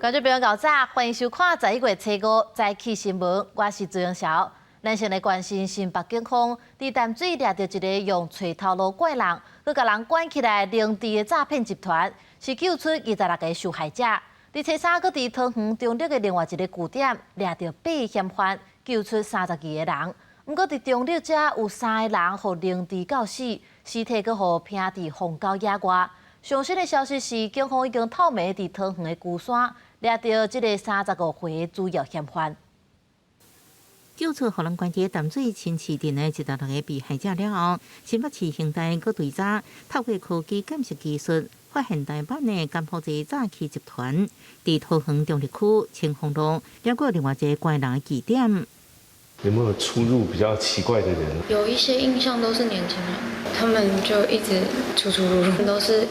觀眾朋友𠢕早，歡迎收看11月初五早起新聞，我是朱英曉。咱先來關心新北警方佇淡水掠著一个用揣頭路拐人，閣共人關起來靈智的詐騙集團，是救出26個受害者。佇初三，閣佇桃園中壢的另外一个據點掠著八个嫌犯，救出32個人。毋過佇中壢遮有三个人予凌遲到死，屍體閣予拋佇荒郊野外。上新的消息是，警方已經透暝佇桃園的龜山掠著這个35歲的主要嫌犯。救出予人關佇淡水新市鎮的26個被害者了後，新北市刑大閣對昨透過科技鑑識技術，發現台灣的柬埔寨詐欺集團，佇桃園中壢區清風路，抑閣另外一個拐人的據點。有沒有出入比較奇怪的人？有一些印象都是年輕人，他們就一直出出入入，都是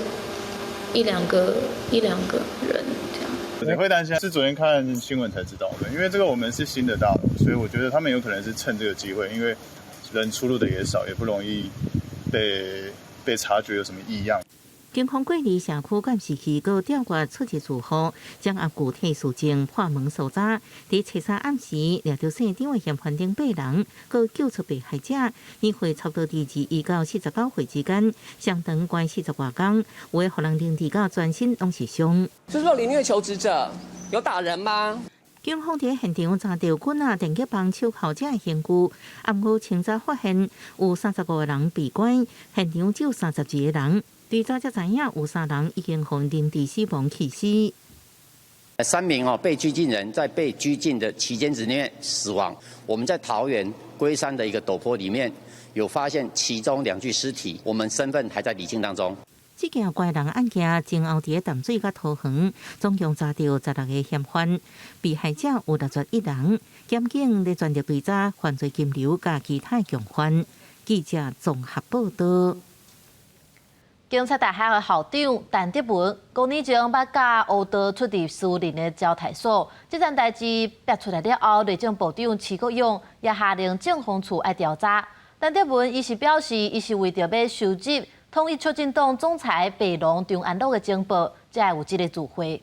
一兩個一兩個人這樣。你會擔心？是昨天看新聞才知道的，因為這個我們是新的大樓，所以我覺得他們有可能是趁這個機會，因為人出入的也少，也不容易被察覺有什麼異樣。警方過濾社區監視器，閣調閱出入住戶，掌握具體事證，破門搜查。佇初三暗時，掠著姓張的嫌犯等八人，閣救出被害者，年歲差不多佇21到49歲之間，相當關40外工，有的予人凌遲到全身攏是傷。是不是有凌虐求職者？有打人嗎？警方佇現場查著棍仔、電擊棒、手銬這刑具，暗過清早發現有35個人被關，現場只有32個人。對早才知影有三人已經予凌遲死亡棄屍。三名哦被拘禁人在被拘禁的期間之內死亡。我們在桃園龜山的一個陡坡裡面有發現其中兩具屍體，我們身份還在釐清當中。這件拐人案件前後佇淡水佮桃園，總共查著16個嫌犯，被害者有61人。檢警咧全力追查犯罪金流佮其他共犯。記者綜合報道。警察大學的校長陳德文，五年前捌佮烏道出入私人的招待所，這件代誌爆出來了後，內政部長徐國勇也下令政風處愛調查。陳德文伊是表示，伊是為著欲收集統一促進黨總裁白龍張安樂的情報，才會有這个聚會。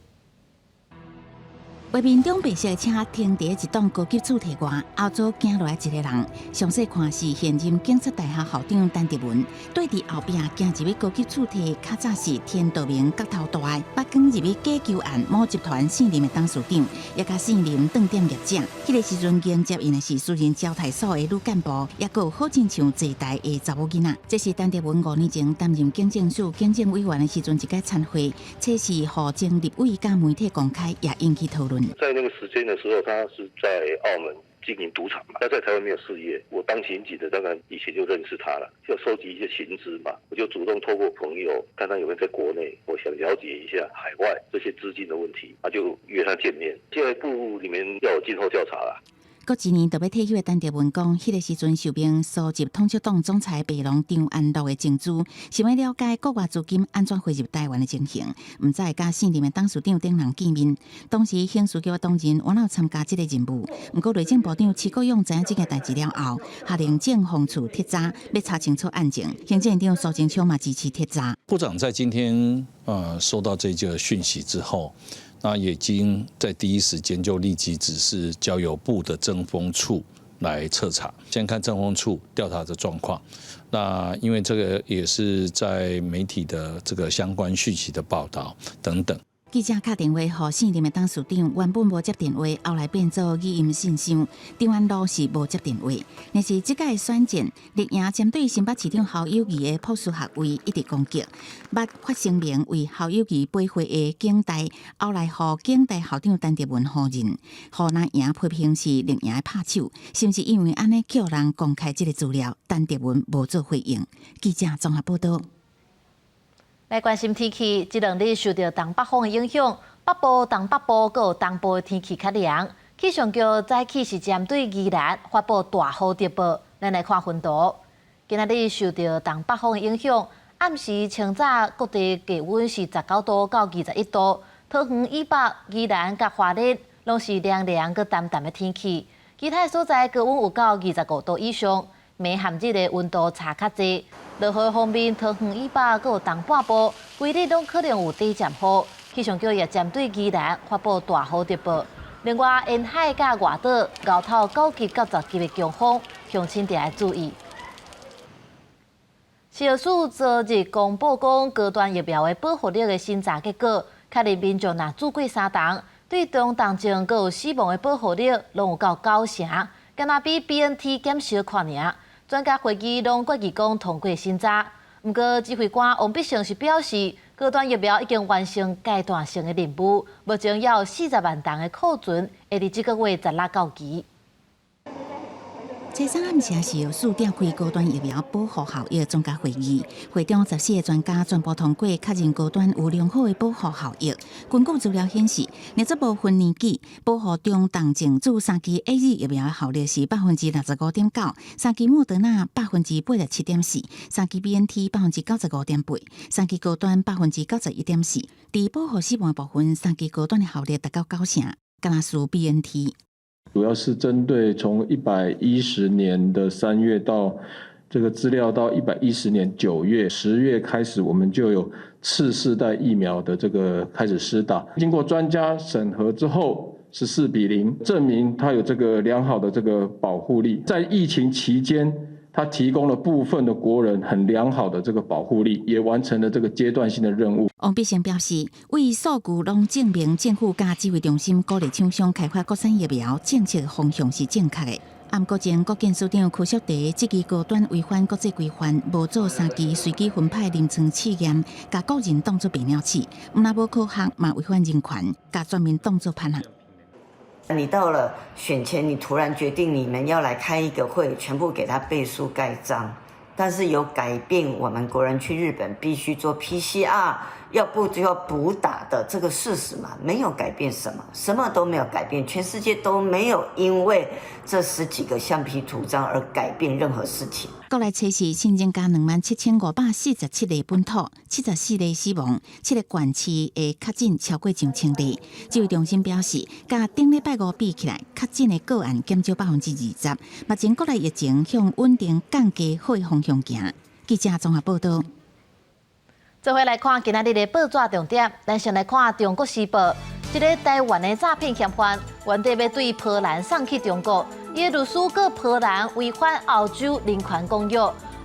畫面中白色車停佇一棟高級住宅外，後座行落來一個人，詳細看是現任警察大學校長陳德文。對佇後壁行入去高級住宅，較早是天道盟角頭大，捌捲入去假球案某集團現任的董事長，也佮現任當店業者。彼个時陣迎接𪜶的是私人招待所的女幹部，也閣有好親像坐台的查某囡仔。這是陳德文5年前擔任警政署警政委員的時陣一個餐會，這是予前立委佮媒體公開，也引起討論。在那個時間的時候，他是在澳門經營賭場嘛，他在台灣沒有事業。我當刑警的，當然以前就認識他了，就收集一些情資嘛。我就主動透過朋友，看他有沒有在國內，我想了解一下海外這些資金的問題，他就約他見面。下一步你們要有靜候調查啦。過一年就欲退休的陳德文講，彼个時陣受命搜集統促黨總裁白龍張安樂的情資，想欲了解國外資金按怎匯入台灣的情形，毋知會佮現任的董事長等人見面。當時刑事局的同仁原有參加這个任務，毋過內政部長徐國勇知影這件代誌了後，下令政風處徹查，欲查清楚案情。行政院長蘇貞昌嘛支持徹查。部長在今天收到這個訊息之後，那已經在第一時間就立即指示交由部的政風處來徹查，先看政風處調查的狀況。那因為這個也是在媒體的這個相關訊息的報道等等。記者敲電話予現任的董事長，原本無接電話，後來變做語音信箱。張安樂是無接電話。但是這屆選戰，綠營針對新北市長侯友宜的博士學位一直攻擊，捌發聲明為侯友宜背會的警大，後來予警大校長陳德文否認，予藍營批評是綠營的拍手，是毋是因為按呢叫人公開這个資料？陳德文無做回應。記者綜合報道。來關心天氣，這兩日受著東北風的影響，北部、東北部閣有東部的天氣較涼。氣象局早起是針對宜蘭發布大雨特報。咱來看雲圖，今仔日受著東北風的影響，暗時清早各地低溫是19度到21度，桃園以北、宜蘭佮花蓮攏是涼涼閣澹澹的天氣，其他所在高溫有到25度以上。暝和日的溫度差較濟。落雨方面，桃園以北閣有東半部，規日攏可能有短暫雨。氣象局也針對宜蘭發布大雨特報。另外，沿海佮外島𠢕透9級到10級的強風，鄉親著愛注意。食藥署昨日公布講，高端疫苗的保護力的審查結果，確認民眾若注過三針，對中重症閣有死亡的保護力，攏有夠9成，敢若比 BNT 減小可爾。專家會議攏決議講通過審查。毋過指揮官王必勝是表示，高端疫苗已經完成階段性的任務，目前猶有40萬針的庫存，會佇這個月16到期。初三暗時食藥署召開高端疫苗保護效益專家會議，會中14個專家全部通過確認高端有良好的保護效益。根據資料顯示，若無分年紀，保護中重症注三劑 AZ 疫苗的效力是65.9%，三劑莫德納87.4%，三劑 BNT 95.8%，三劑高端91.4%。佇保護死亡部分，三劑高端的效力達到9成，敢若輸 BNT。主要是針對從110年的3月到這個資料到110年9月、10月開始，我們就有次世代疫苗的這個開始施打。經過專家審核之後，14比0，證明它有這個良好的這個保護力。在疫情期間，它提供了部分的國人很良好的這個保護力，也完成了這個階段性的任務。王必勝表示，為數據攏證明政府佮指揮中心鼓勵廠商開發國產疫苗，政策方向是正確的。毋過前國健署長柯淑廸質疑高端違反國際規範，無做三期隨機分派臨床試驗，共國人當作白鳥鼠，毋但無科學，嘛違反人權，共全民當作叛逆。你到了選前，你突然決定你們要來開一個會，全部給他背書蓋章，但是有改變我們國人去日本必須做 PCR，要不就要補打的這個事實嘛？沒有改變什麼，什麼都沒有改變，全世界都沒有因為這十幾個橡皮圖章而改變任何事情。國內測試新增加27,547例本土，74例死亡，七個縣市的確診超過上千例。指揮中心表示，佮頂禮拜五比起來，確診的個案減少20%。目前國內疫情向穩定降低好的方向行。記者綜合報道。做伙來看今仔日的報紙重點，咱先來看《中國時報》，這个台灣的詐騙嫌犯，原底欲對波蘭送去中國，伊的律師告波蘭違反歐洲人權公約。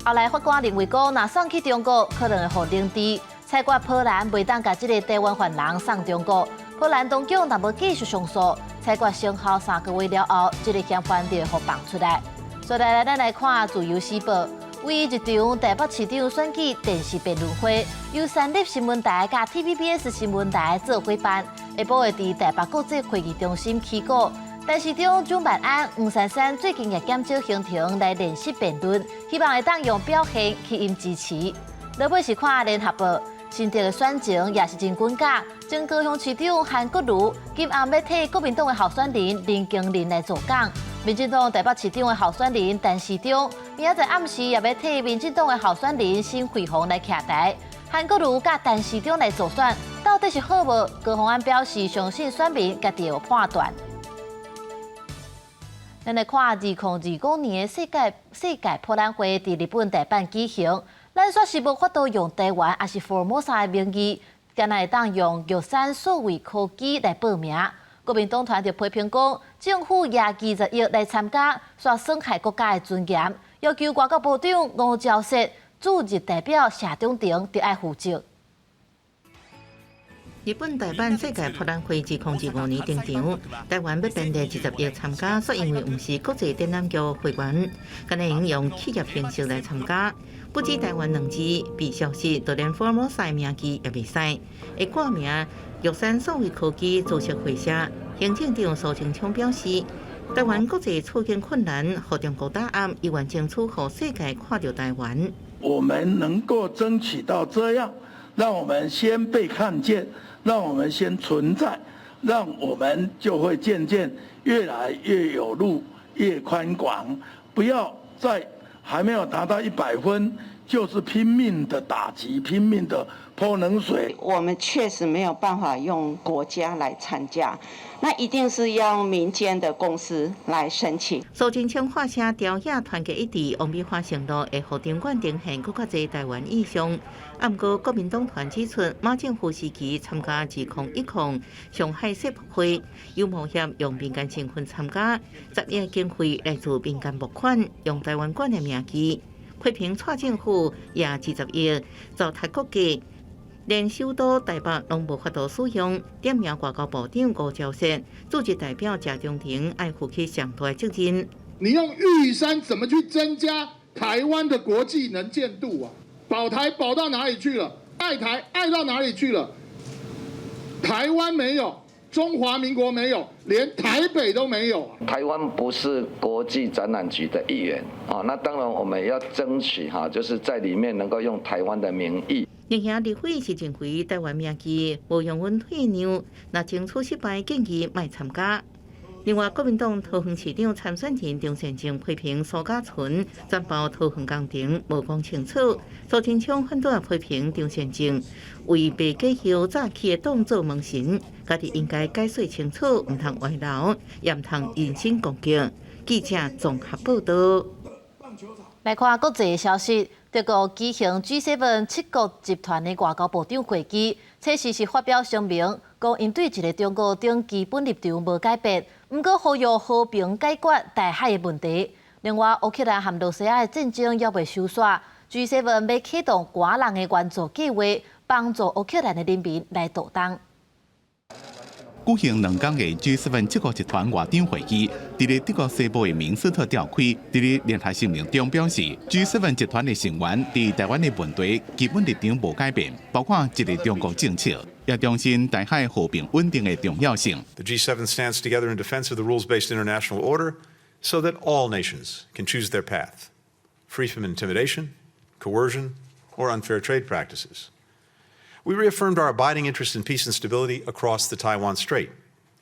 後來法官認為講，若送去中國可能會予冷治，裁決波蘭袂當共這个台灣犯人送中國。波蘭當局若無繼續上訴，裁決生效3個月了後，這个嫌犯就會予放出來。接下來，咱來看《自由時報》。為一場台北市長選舉電視辯論會，由三立新聞台佮 TVBS 新聞台做伙辦，下晡會佇台北國際會議中心起鼓。台市長蔣萬安、黃珊珊最近也減少行程來練習辯論，希望會當用表現吸引支持。落尾是看聯合報，新竹的選情也是真滾絞，前高雄市長韓國瑜今暗欲替國民黨的候選人林經林來助講。民進黨台北市長的候選人陳時中，明仔載暗時也欲替民進黨的候選人沈慧虹來徛台。韓國瑜佮陳時中來助選，到底是好無？高虹安表示，相信選民家己有判斷。咱來看2025年的世界博覽會佇日本大阪舉行，咱煞是無法度用台灣抑是福爾摩沙的名義，敢若會當用玉山數位科技來報名。國民黨團就批評講，政府攑20億來參加，煞損害國家的尊嚴，要求外交部長吳釗燮、駐日代表謝長廷著愛負責。日本大阪世界博覽會2025年登場，台灣欲編列20億參加，煞因為毋是國際展覽局會員，敢若會用企業形式來參加。不止台灣兩字被消失，就連福爾摩沙名字也袂使，會掛名玉山數位科技株式會社。行政長蘇貞昌表示，台灣國際處境困難，予中國打壓，伊願爭取予世界看著台灣。我們能夠爭取到這樣，讓我們先被看見，讓我們先存在，讓我們就會漸漸越來越有路，越寬廣。不要在還沒有達到100分，就是拼命的打擊，拼命的潑冷水。我們確實沒有辦法用國家來參加，那一定是要民間的公司來申請。蘇貞昌發聲朝野團結一致，王美花承諾會予場館呈現閣較濟台灣意象。啊，毋過國民黨團指出，馬政府時期參加2010上海世博會，有冒險用民間身份參加，10億經費來自民間募款，用台灣館的名義。批評蔡政府也20億糟蹋國家，連首都台北攏無法度使用。點名外交部長吳釗燮，組織代表謝長廷愛負起上大責任。你用玉山怎麼去增加台灣的國際能見度啊？保台保到哪裡去了？愛台愛到哪裡去了？台灣沒有，中華民國沒有，連台北都沒有。台灣不是國際展覽局的一員啊，那當然我們要爭取哈，就是在裡面能夠用台灣的名義。另外，立委是認為台灣名義無容阮退讓，若爭取失敗，建議莫參加。另外，國民黨桃園市長參選人張善政批評蘇嘉全轉包桃園工程無講清楚，蘇貞昌反對批評張善政為白假後早起的黨做門神，家己應該解釋清楚，毋通歪樓，也毋通人身攻擊。記者綜合報道。來看國際消息，德國舉行 G7 七國集團的外交部長會議，初時是發表聲明，講𪜶對一個中國等基本立場無改變，毋過呼籲和平解決台海的問題。另外，烏克蘭和羅西亞的戰爭猶未收煞，G7 欲啟動寡人的援助計劃，幫助烏克蘭的人民來度冬。舉行2天的 G7 七國集團外長會議，佇咧德國西部的明斯特召開。佇咧聯合聲明中表示，G7 集團的成員佇台灣的問題基本立場無改變，包括一個中國政策，也重申台海和平穩定的重要性。 The G7 stands together in defense of the rules-based international order, so that all nations can choose their path, free from intimidation, coercion, or unfair trade practices. We reaffirmed our abiding interest in peace and stability across the Taiwan Strait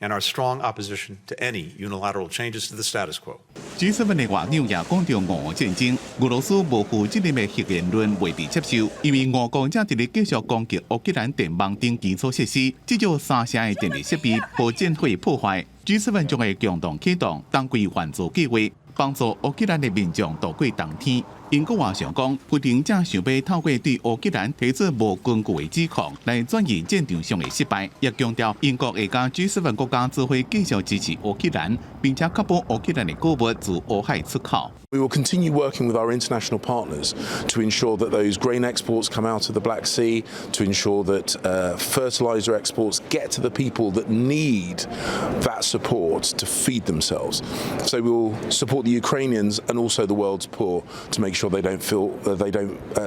and our strong opposition to any unilateral changes to the status quo. G7 的外長也講著俄烏戰爭，俄羅斯無負責任的核言論袂被接受，因為俄國正佇咧繼續攻擊烏克蘭電網等基礎設施，至少三成的電力設備予戰火破壞。G7 將會共同啟動冬季援助計劃，幫助烏克蘭的民眾度過冬天。英國外相講，普丁正想欲透過對烏克蘭提出無根據的指控，來轉移戰場上的失敗。也強調英國會佮 G7 國家做伙繼續支持烏克蘭，並且確保烏克蘭的穀物自烏海出口。 We will continue working with our international partners to ensure that those grain exports come out of the Black Sea, to ensure that fertilizer exports get to the people that need that support to feed themselves. So we will support the Ukrainians and also the world's poor to make sure they don't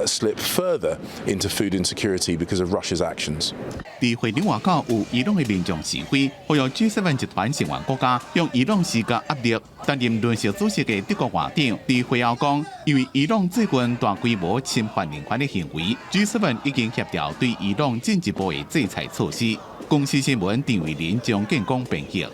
slip further into food insecurity because of Russia's actions. 佇會場外口有伊朗的民眾示威，呼籲 G7 集團成員國家向伊朗施加壓力。擔任輪值主席的德國外長佇會後講，因為伊朗最近大規模侵犯人權的行為，G7 已經協調對伊朗進一步的制裁措施。公視新聞陳慧琳、張建光編譯。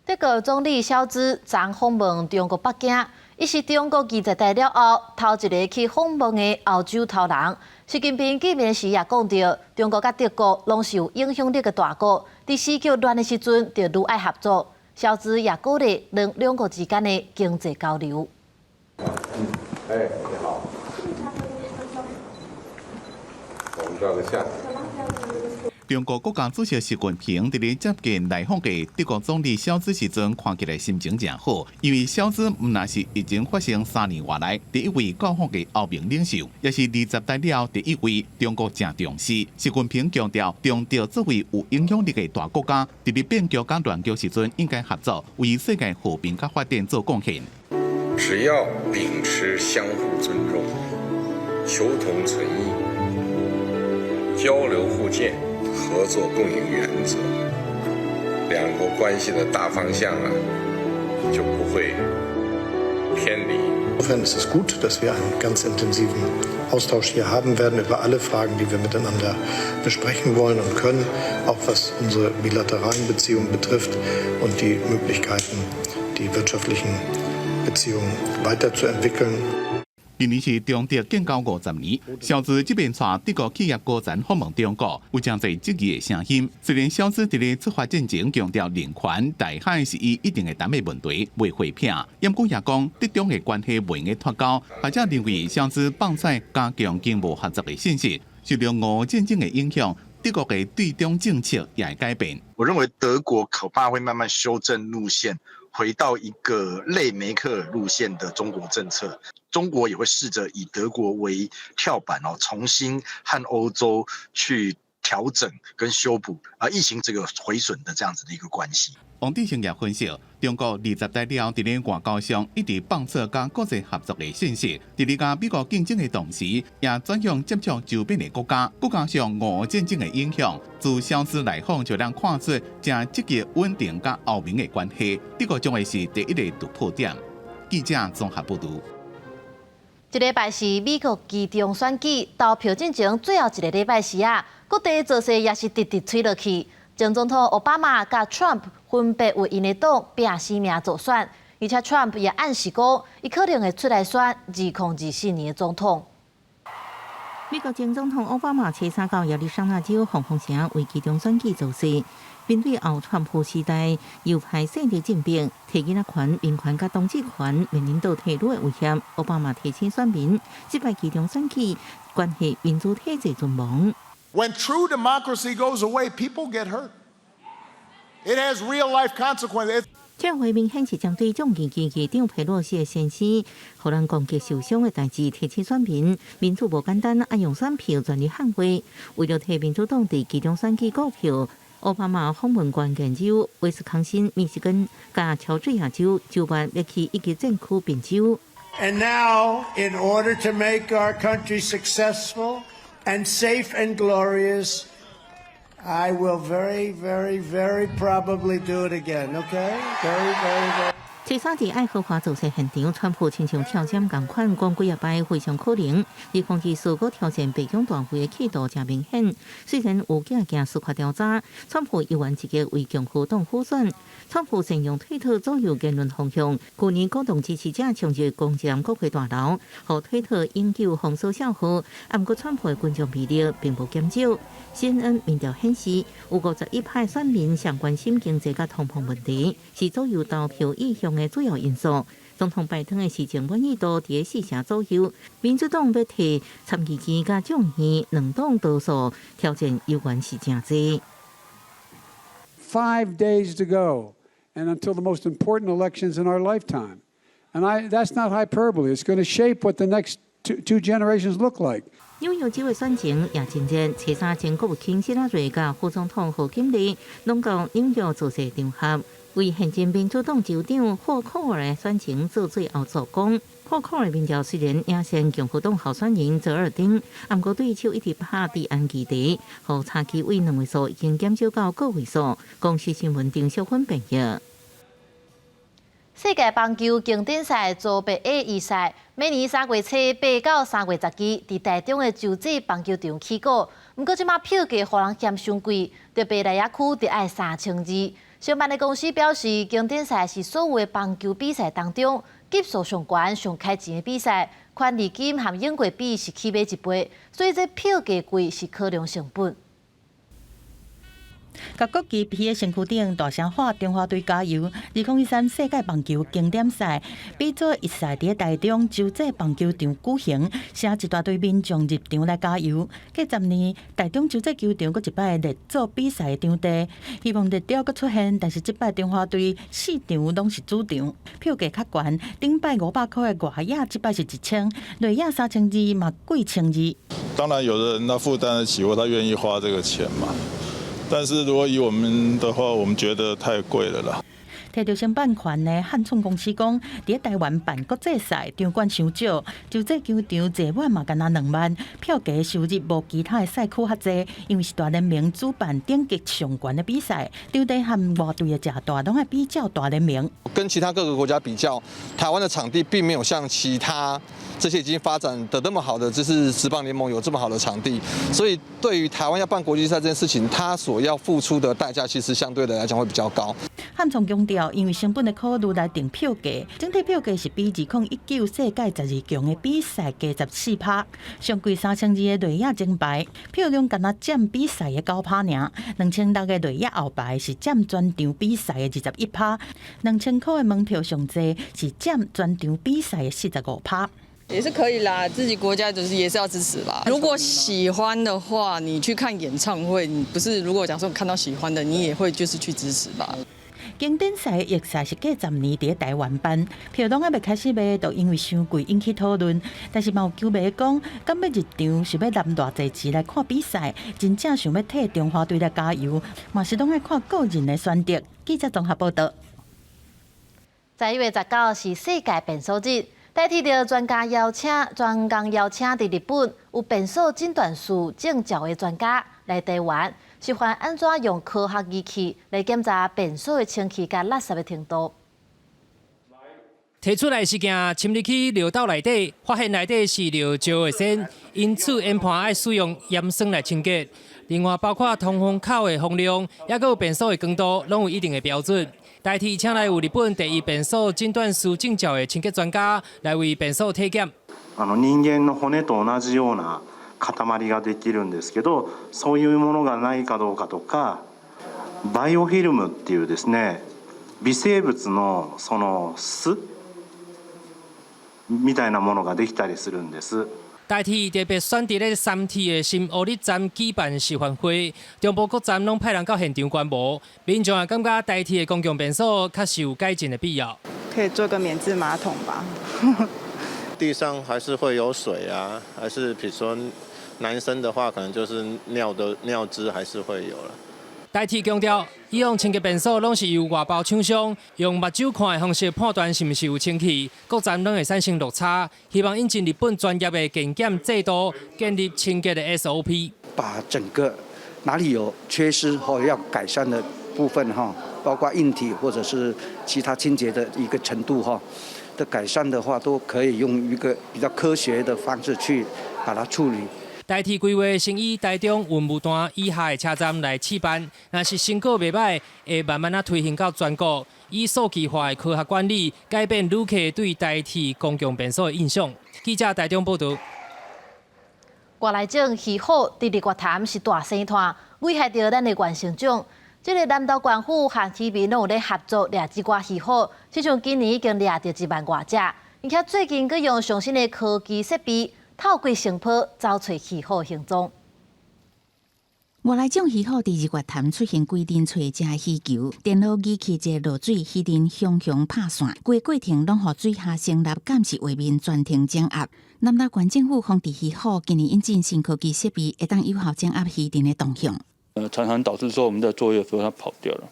德國總理蕭茲昨訪問中國北京，伊是中國20大了後頭一个去訪問的歐洲頭人。習近平見面時也講著，中國佮德國攏是有影響力的大國，佇時局亂的時陣，就愈愛合作。蕭茲也鼓勵兩國之間的經濟交流。哎，你好。我們照個相。中國國家主席習近平佇咧接見來訪的德國總理蕭茲時陣，看起來心情誠好，因為蕭茲毋但是疫情發生3年外來第一位到訪的歐盟領袖，也是20大了後第一位中國誠重視。習近平強調，中德作為有影響力的大國家，佇咧變局佮亂局時陣應該合作，為世界和平佮發展做貢獻。只要秉持相互尊重、求同存異、交流互鑑、合作共贏原則，兩國關係的大方向啊，就不會偏離。 Insofern ist es gut, dass wir einen ganz intensiven Austausch hier haben werden über alle Fragen, die wir miteinander besprechen wollen und können, auch was unsere bilateralen Beziehungen betrifft und die Möglichkeiten, die wirtschaftlichen Beziehungen weiterzuentwickeln. 今年是中德建交50年，蕭茲這邊帶德國企業高層訪問中國，有誠濟質疑的聲音。雖然蕭茲佇咧出發進前強調人權、台海是伊一定會談的問題，袂迴避。毋過也講德中的關係袂用得脫鈎，學者認為蕭茲放出加強經貿合作的信息，受到俄烏戰爭的影響，德國的對中政策也會改變。我認為德國恐怕會慢慢修正路線，回到一個類梅克爾路線的中國政策。中國也會試着以德國為跳板哦，重新和歐洲去調整跟修補啊疫情這個毀損的這樣子的一個關係。王志成也分析，中國20大了佇咧外交上一直放出佮國際合作的信息，佇咧佮美國競爭的同時，也轉向接觸周邊的國家。閣加上俄烏戰爭的影響，自蕭茲來訪就予人看出誠積極穩定佮歐盟的關係，德國將會是第一个突破點。記者綜合報導。這禮拜是美國期中選舉投票進前最後一个禮拜時啊，各地造勢也是直直催落去。前總統奧巴馬佮 Trump 分別為𪜶的黨拚性命助選，而且 Trump 也暗示講，伊可能會出來選2024年的總統。美國前總統奧巴馬初三到亞利桑那州黃蜂城為期中選舉造勢，面對後川普時代右派勢力進逼，提囡仔權、民權佮同志權面臨倒退嚕的威脅，奧巴馬提醒選民，這擺期中選舉關係民主體制存亡。 When true democracy goes away, people get hurt. It has real life consequences. 這回明顯是針對眾議院議長佩洛西的先生，予人攻擊受傷的代誌，提醒選民，民主無簡單，愛用選票全力捍衛。為著替民主黨佇期中選舉顧票，奧巴馬訪問關鍵州威斯康辛、密西根、佮喬治亞州，州別欲去以及戰區賓州。 And now, in order to make our country successful and safe and glorious, I will very, very, very probably do it again. Okay? Very, very, very. 初三佇愛荷華造勢現場，川普親像跳針仝款，講幾仔擺非常可能。2024閣挑戰白宮大位的企圖誠明顯。雖然有驚驚司法調查，川普猶原積極為共和黨輔選。川普善用推特左右言論風向，去年鼓動支持者衝入攻佔國會大樓，予推特永久封鎖帳號。毋過川普的群眾魅力並無減少。CNN 民調顯示，有51%選民上關心經濟佮通膨問題，是左右投票意向的主要因素。總統拜登的施政滿意度佇4成左右，民主黨欲提參議院佮眾議院兩黨多數挑戰猶原是誠濟。 5 days to go, and until the most important elections in our lifetime. And that's not hyperbole. It's going to shape what the next two generations look like. 紐約州的選情也真熱，初三前國務卿希拉蕊佮副總統賀錦麗攏到紐約造勢場合，為現任民主黨州長霍庫爾的選情做最後助攻。霍庫爾民調雖然領先共和黨候選人澤爾丁，毋過對手一直拍治安議題，予差距為兩位數已經減少到個位數。公視新聞丁小芬編譯。世界棒球經典賽組別 A 預賽，每年3月初8到3月12，佇台中的洲際棒球場起鼓。毋過這馬票價予人嫌傷貴，特別內野區著愛3200。承辦的公司表示，經典賽是所有的棒球比賽當中級數上懸、上開錢的比賽，權利金和永過比是起碼一倍，所以這票價貴是考量成本。共國旗披佇身軀頂，大聲喊中華隊加油！2023世界棒球經典賽 B 組一賽佇台中洲際棒球場舉行，吸一大堆民眾入場來加油。過10年，台中洲際球場閣一擺列做比賽的場地，希望熱潮閣出現。但是這擺中華隊四場攏是主場，票價較懸。頂擺500箍的外野，這擺是1000，內野3200嘛貴1200。當然，有的人他負擔得起，或他願意花這個錢嘛。但是如果以我們的話，我們覺得太貴了啦。提著承辦權的漢創公司講，佇台灣辦國際賽場館傷少，洲際球場坐滿嘛干焦2萬，票價收入無其他的賽區較濟，因為是大聯盟主辦等級上懸的比賽，場地和外隊的食大攏愛比照大聯盟。跟其他各個國家比較，台灣的場地並沒有像其他這些已經發展得那麼好的，就是職棒聯盟有這麼好的場地，所以對於台灣要辦國際賽這件事情，它所要付出的代價其實相對的來講會比較高。漢創強調，因為成本的考慮來定票價，整體票價是比2019世界12強的比賽低14%。上貴3200的內野前排票量敢若佔比賽的9%爾，2600的內野後排是佔全場比賽的21%，2000箍的門票上濟是佔全場比賽的45%。也是可以啦，自己國家就是也是要支持吧。如果喜歡的話，你去看演唱會，你不是如果假設看到喜歡的，你也會就是去支持吧。經典賽的預賽是過10年佇台灣辦，票攏還未開始賣，就因為傷貴引起討論。但是嘛有球迷講，敢欲入場是欲納偌濟錢來看比賽，真正想欲替中華隊來加油，嘛是攏愛看個人的選擇。記者綜合報道。11月19是世界便所日。代替著專家邀請，專工邀請佇日本有便所診斷師證照的專家來台灣，示範按怎用科學儀器來檢查便所的清氣佮垃圾的程度。提出來是驚侵入去尿道內底，發現內底是尿石的線，因此研判愛使用鹽酸來清潔。另外，包括通風口的風量，抑閣有便所的光度，攏有一定的標準。台鐵請來有日本第一便所診斷師證照的清潔專家來為便所體檢。人間の骨と同じような塊ができるんですけど、そういうものがないかどうかとか、バイオフィルムっていうですね、微生物のその巣みたいなものができたりするんです。台鐵特別選佇咧三鐵的新烏里站舉辦示範會，中部各站攏派人到現場觀摩，民眾也感覺台鐵的公共便所確實有改進的必要。可以做個免治馬桶吧？地上還是會有水啊，還是比如說男生的話，可能就是尿的尿汁還是會有了。台鐵強調，以往清潔便所攏是由外包廠商用目睭看的方式判斷是毋是有清氣，各站攏會產生落差。希望引進日本專業的健檢制度，建立清潔的 SOP。把整個哪裡有缺失或要改善的部分哈，包括硬體或者是其他清潔的一個程度哈的改善的話，都可以用一個比較科學的方式去把它處理。台鐵規劃先以台中文武段以下的車站來試辦，若是成果袂䆀，會慢慢仔推行到全國，以數據化的科學管理，改變旅客對台鐵公共便所的印象。記者台中報道。外來種魚虎佇日月潭是大生湠，危害著咱的原生種。這个南投縣府和漁民攏有咧合作掠這寡魚虎，親像今年已經掠著1萬外隻，而且最近閣用上新的科技設備。透過聲波找揣魚虎行蹤。外來種魚虎佇日月潭出現規陣揣食魚球，電腦儀器一落水，魚鱗雄雄拍散，規个過程攏予水下聲納監視畫面全程掌握。南投縣政府防治魚虎今年引進新科技設備，會當有效掌握魚鱗的動向。常常導致說我們在作業的時候，它跑掉了。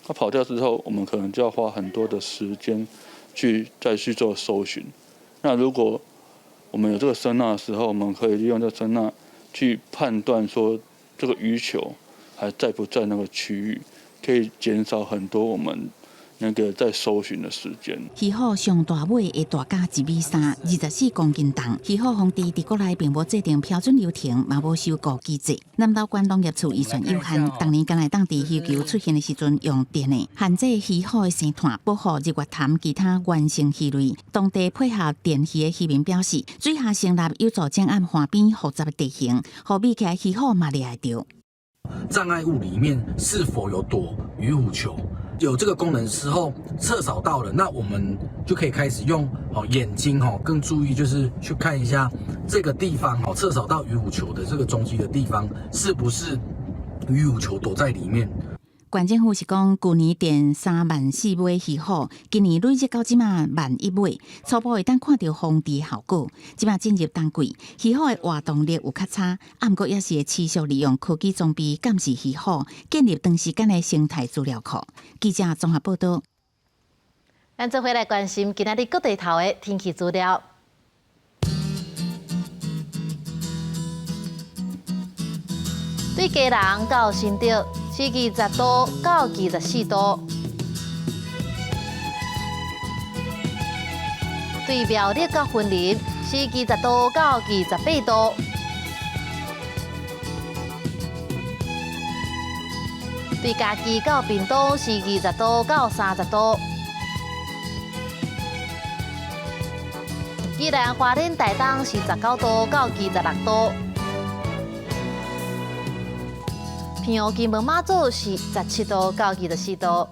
它跑掉之後，我們可能就要花很多的時間去再去做搜尋。那如果我們有這個聲納的時候，我們可以利用這個聲納去判斷說這個魚球還在不在那個區域，可以減少很多我們那個在搜尋的時間。魚虎上大尾會大甲1米3，24公斤重。魚虎防治佇國內並無制定標準流程，嘛無收購機制。南投縣農業處預算有限，逐年敢若會當佇魚球出現的時陣用電的限制魚虎的生湠，保護日月潭其他原生魚類。當地配合電魚的漁民表示，水下聲納有助掌握岸邊複雜的地形，予避開魚虎嘛掠會著。障礙物裡面是否有躲魚虎球？有這個功能之後，測掃到了，那我們就可以開始用眼睛更注意，就是去看一下這個地方測掃到魚虎球的這個蹤跡的地方，是不是魚虎球躲在裡面？縣政府是講，舊年電3萬4尾魚虎，今年累積到這馬1萬1尾，初步會當看著防治效果。這馬進入冬季，魚虎的活動力有較差，毋過也是會持續利用科技裝備監視魚虎，建立長時間的生態資料庫。記者綜合報道。咱做伙來關心今仔日各地頭的天氣資料。對基隆到新竹，是20度到24度；對苗栗到雲林，是20度到28度；對嘉義到屏東是20度到30度。宜蘭花蓮台東是19度到26度。澎湖金門馬祖是17度到24度。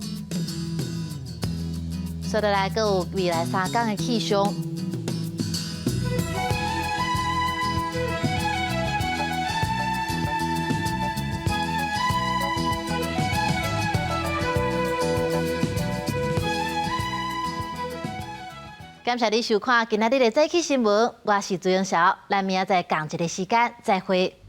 紲落來，閣有未來3工的氣象。感謝你收看今仔日的早起新聞，我是朱英韶，咱明仔載仝一个時間再會。